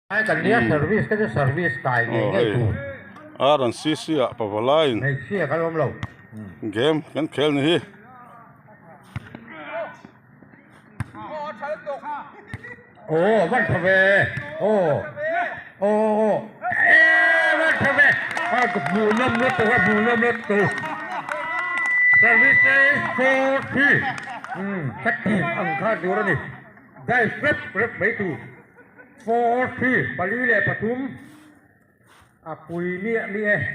Ai kan nia service te chu service kai ngei ngei tur. A rawn CC ah pavalaiin Hmeichhia kan awm lo. Game kan khel ni hi. Aw van tha ve aw aw aw e van tha ve a hmuh nawm lutuk a hmuh nawm lutuk service 4 3 ka tih ang kha tur a ni. Dive rep rep mai tur. 4, 3, 4 3 a pui miah miah e.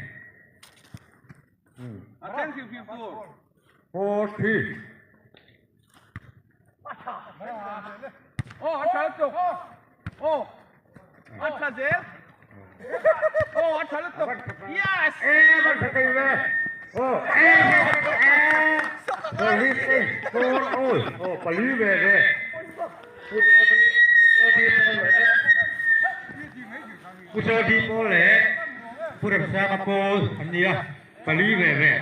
4, 3. E van tha thei ve. Aw e e service e 4 all. Aw pali ve ve. Pu Chaw Di pawl leh Pu Remsanga pawl an ni a, pali ve ve.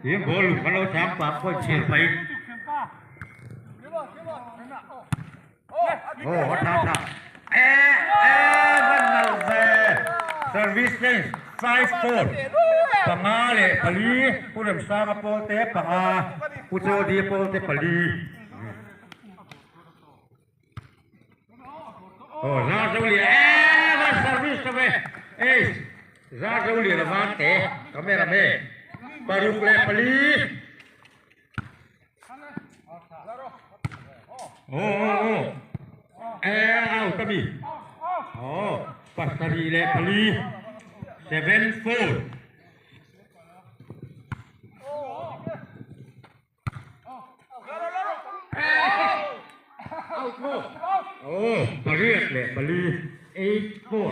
Tin ball lung kan lo chang pah pawh chhir pahin. Aw a tha tha. E e van nalh ve. Service change 5-4 panga leh pali Pu Remsanga pawl te panga Pu Chaw Di pawl te pali. Aw zar zo lian e van service ta ve ei zar zo lian a van te camera man paruk leh pali aw aw aw e out a mi aw pasarih leh pali 7 4. Aw pariat leh pali 8 4.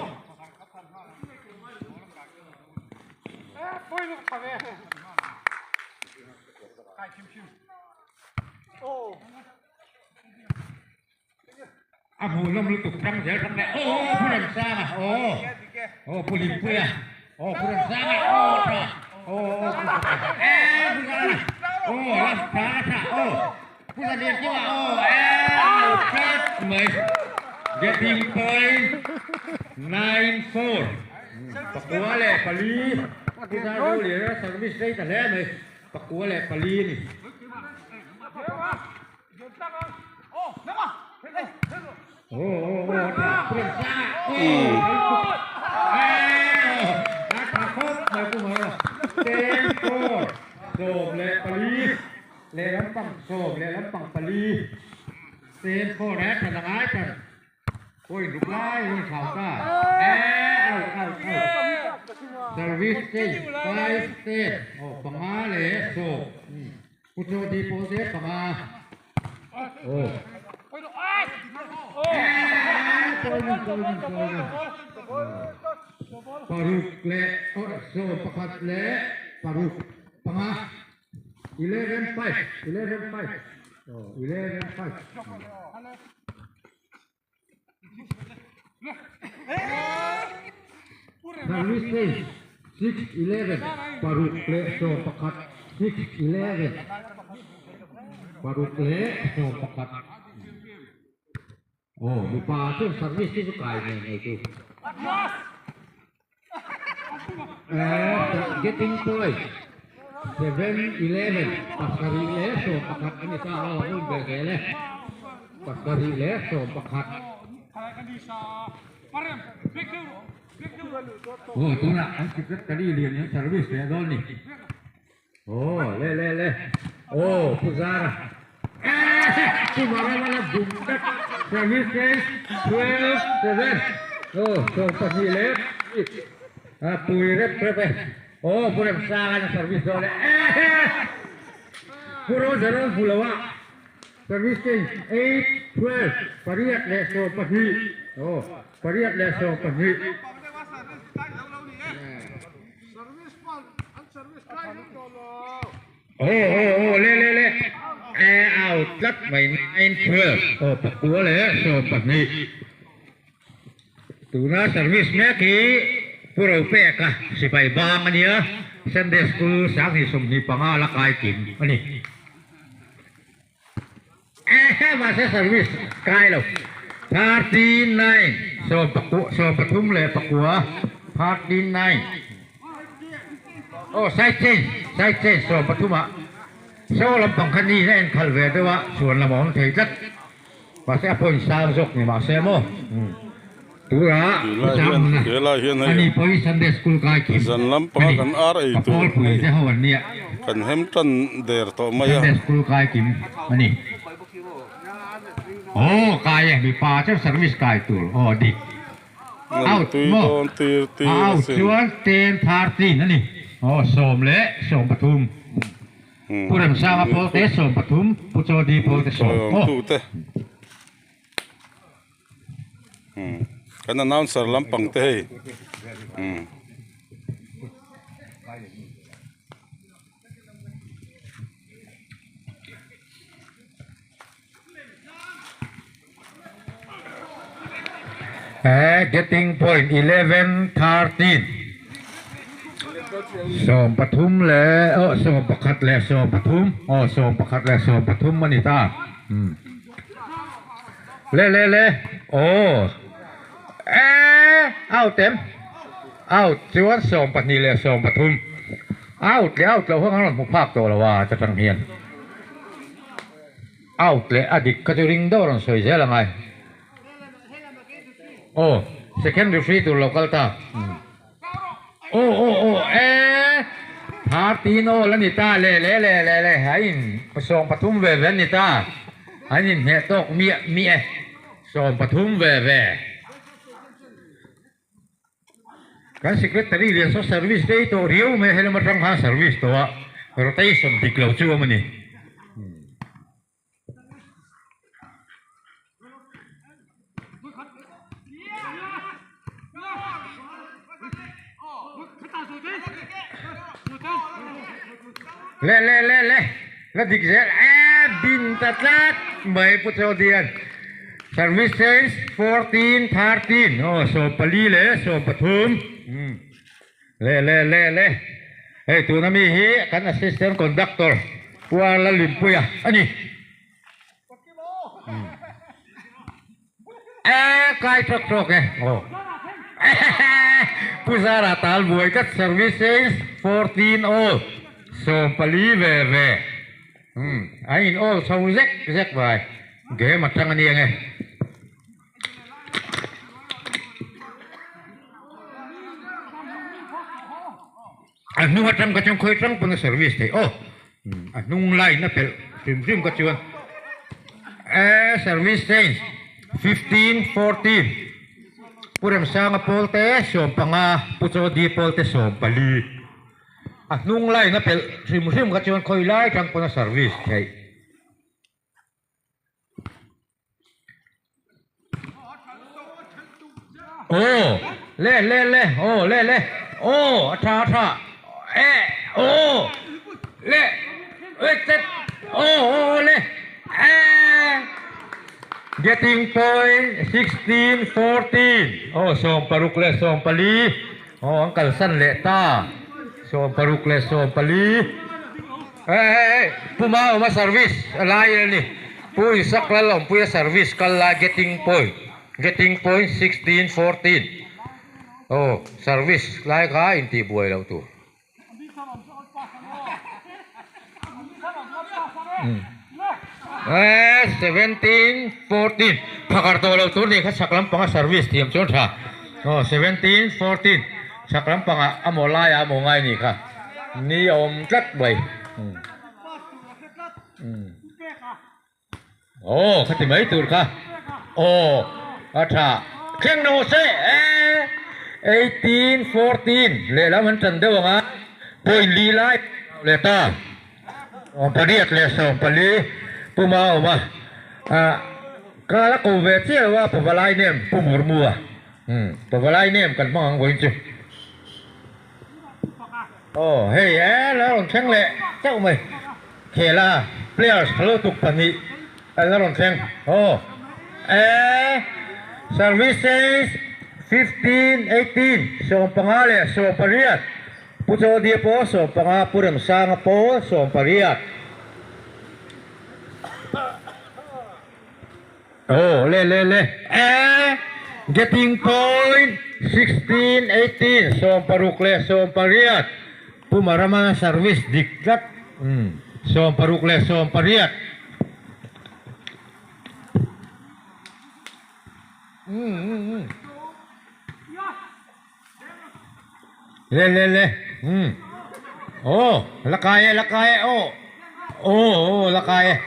A hmuh hlawm lutuk tang zel tang leh aw aw pu Remsanga aw aw pu Limpuia aw pu Remsanga aw tha aw aw pu e pu Zara aw la tha la tha aw pu Zaliankiwa aw e lo tlat mai getting point 9 4 pakua leh pali pu Zara Roliana service rei ta hle mai pakua leh pali a ni. Pu Chaw Di pawl te panga aw. Paruk leh 11 leh paruk panga 11 5 11 5 aw 11 5. Service 6 11 paruk leh 11 6 11 paruk leh 11 aw mipa chuan service hi chu kai ngei ngei chu getting point 7 11 pasarih leh 11 a ni ta a hun ve zel e pasarih leh 11. Aw tunah an secretary lian in service leh dawn ni. Aw le le le aw Pu Zara Pu Marama la bum tlat service change 12 7 aw 12 leh a pui rep rep e aw Pu Remsanga in service dawn e Pu Roger a hmu lo a service change 8 12 pariat leh 12 aw pariat leh 12. Aw aw aw le le le e out tlat mai 9 12 aw pakua leh 12 tuna service mek hi Pu Ropeka sipai bang a nia Sunday School 2025 la kai kim a ni. E mahse service kai lo 39. Sawmpathum leh pakua, 39. Aw side change, side change sawmpathum ah saw lampang kha ni in a en khalh ve deuh a, chhuan lam a awm thei tlat. Mahse a point sang zawk ni mahse maw tura Ti lai hian he lai hian hei ani pawhin Sunday school kai kim zan lampanga ani kan ar ei ka tur pawlpui hei te ho an nia kan hem tan der tawh mai a. Sunday school kai kim ani aw kai e mipa chu service kai tur aw dik Ngan out tui maw dawn tir a tir out asin. chuan 10:13 ani aw 10 le 13. Pu Remsanga pawl te 13, Pu Chawdi pawl te sawm aw. Kan announcer lampang te hei. Getting point 11 13 13 leh aw 11 leh 13 aw 11 leh 13 a ni ta le le le aw eh out em out chuan 12 leh 13 out leh out loh hi an rawn hmu phak tawh lo a ta tang hian. Out leh a dik kha chu ring deuh a rawn sawi zel angai. Aw, second referee tur lo kal ta. Aw aw aw e 13 all a ni ta le le le le le a in 13 ve ve a ni ta. An inhneh tawk miah miah e 13 ve ve. Kan secretary lian saw service rei tawh riau mai a, helama atang khan service tawh a, rotation dik lo chu awm a ni. Le le le le la dik zel e bin ta tlat mai Pu Chawdian. Services 14 13 aw 14 leh 13 umm le le le le hei tuna mi hi kan assistant conductor Puala Limpuia a ni e kai tawk tawk e aw Pu Zara tal buai tlat Services 14 aw 14 ve ve. Umm a in awl chho zek zek vai game atang a nia nge. A hnung atang ka chuan khawi tang pawn a service theih aw a hnung line a pelh hrim hrim ka chuan eh service change 15 14 Pu Remsanga pawl te 15 Pu Chawdi pawl te 14. A hnung line a pelh hrim hrim kha chuan khawi lai tang pawn a service theih. Aw le le le aw le le aw a tha a tha e aw le e tet aw aw le e getting point 16 14 aw 16 leh 14. Aw an kalsan leh ta 16 leh 14 Hey hey hey Pu Maawma service a lai a ni Pu Isak Lalawmpuia service kal lai getting point getting point 16 14 aw service lai kha intih buai loh tur. Eh 17 14 phakar tawh loh tur ni kha chhak lampanga service thiam chuan tha aw 17 14 chhak lampanga a maw laiah a maw ngai ni kha ni a awm tlat mai. Aw khati mai tur kha aw a tha thleng lo se e 18 14 lehlam an tan deuh ang a point li lai leh ta 18 leh 14 puma a awm a ah ka la ko ve chiah lo a pavalai nem pu murmu a umm pavalai nem kan hmang ang vawiin chu aw hei e la rawn thleng leh chauh mai. Khela players hlo tuk pahnih an la rawn thleng aw e Services 15 18 15 leh 18 Pu Chawdia pawh 15 Pu Remsanga pawh 18 Aw le le le e. Getting point 16 18 16 leh 18 Pu Maramana service dik tlat 16 leh 18. Le le le umm aw la kai e la kai e aw aw aw la kai e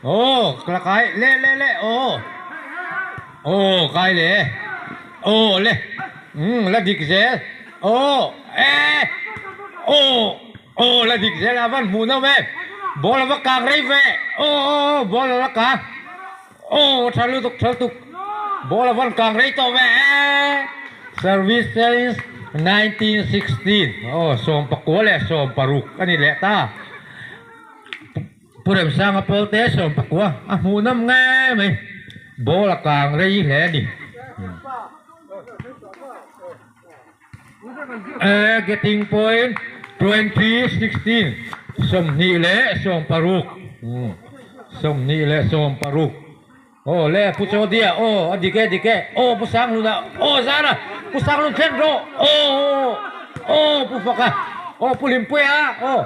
aw la kai le le le aw aw kai le aw le umm la dik zel aw e aw aw la dik zel a van hmuh nawm em ball a va kang rei ve aw aw ball a la kang. Aw tha lutuk tha lutuk ball a van kang rei tawh ve e Service since 1916 aw 19 leh 16 a ni leh ta Pu Remsanga pawl te 19 a hmuh nawm nge mai ball a kang rei hle a ni. E getting point 2016 26 26 aw le Pu Chawdia aw a dik e dik e aw Pu Sangluna aw Zara Pu Sanglun thlen rawh aw aw Pu Faka aw Pu Hlimpuia aw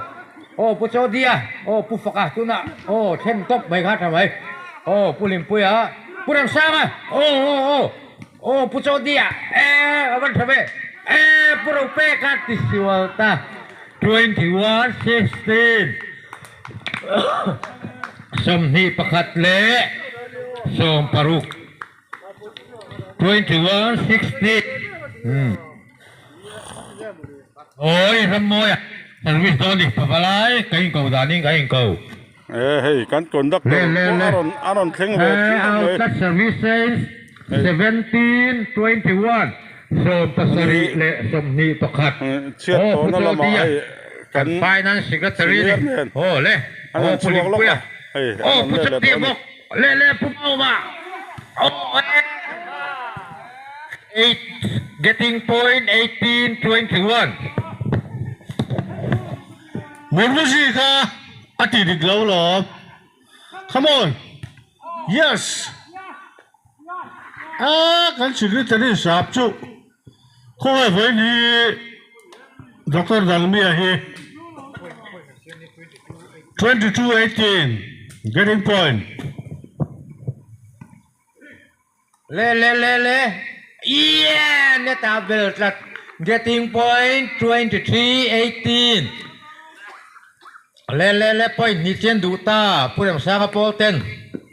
aw Pu Chawdia aw Pu Faka tunah aw thlen tawp mai kha tha mai aw Pu Hlimpuia Pu Ramsanga aw aw aw Aw Pu Chawdia eh a van tha ve eh Pu Ropek a ti sual ta 21 16 21 leh 16 21 16 Awi Rammawia service dawn ni pavalai ka inko danin ka inko. E hei kan conductor pawh a rawn a rawn thleng ve chiah mai. Outlet Services 1721 71 Chhiat tawhna lamah hei kan Finance Secretary senior nen an rawn chhuak lawk a hei an rawn let leh tawh a ni. Getting point 1821. Murmuzi kha a ti dik lo lawm. Come on. Yes. Ah, kan secretary sap chu khawngaih vawiin hi Doctor Dangmia hi 22:18 getting point. Le le le le Yeah! Net a bel tlat Getting point 23 18 Le le le point hnih chian duh ta Pu Remsanga pawl ten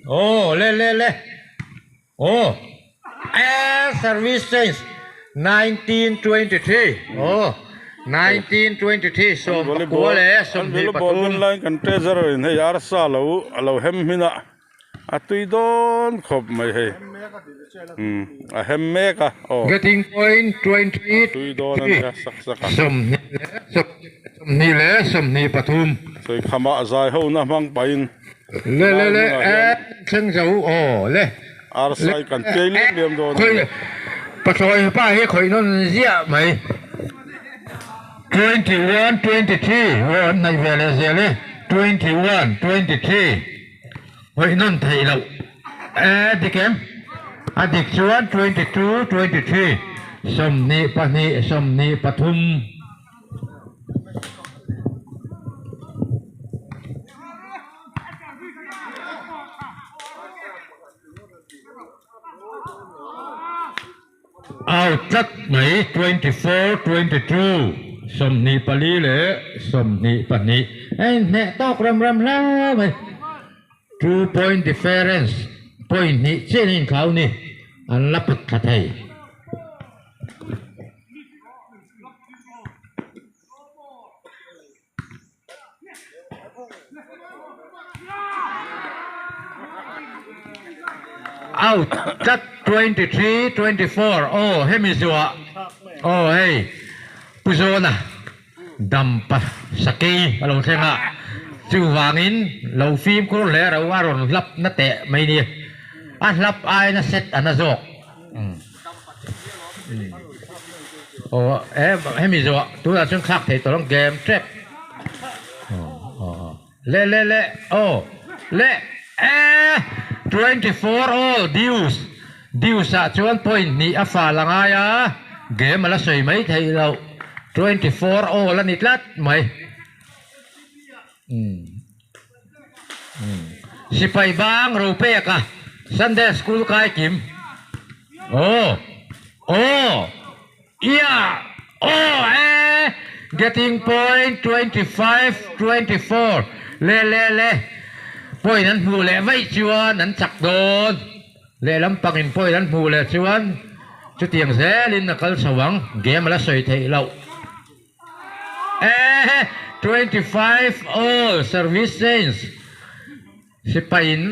Aw le le le Aw Eh service change 19 23 Aw 19 23 10 leh 23. Lai kan treasurer in hei arsa lo alo hem hmin a. A tui dawn khawp mai hei umm a hem mek a aw Getting point 23 a tui dawn a nia sak sak a. 23. Sawi khamah zai ho na hmang pahin Le le le lai hmunah hian thleng zo aw le Arsai kan piai liam liam dawn a ni. Pathlawi pa hi khawih nawn ziah mai 21 23 aw an hnaih ve leh zel e 21 23. Hawih nawn theih loh e dik em? A dik chuan 22, 23, 22, 23. Out tlat mai 24, 22, 24 leh 22 a inhneh tawk rem rem hle mai. Two point difference, point hnih chiah in inthlau ni, an la put thla thei. Out tlat 23 24 aw hemi zuah aw hei Pu Zawna Dampa Sakei a lo thleng a chuvangin lo fimkhur hle ro a rawn hlap na teh mai ni a hlap aina set a na zawk. Aw e hemi zawh tunah chuan thlak thei tawh ang game tep le le le aw le e 24 all deuce Deuce ah chuan point hnih a fal a ngai a, game a la sawi mai theih loh. 24 all a ni tlat mai. Sipai bang ro pek a, Sunday school kai kim. Aw! Aw! Ia! Aw! E! Getting point 25, 24 Le le le! Point an hmuh leh vaih chuan an chak dawn. Lehlam pangin point an hmuh leh chuan chutiang zelin a kal chho ang. Game a la sawi theih loh. E! 25 all service change. Sipai in.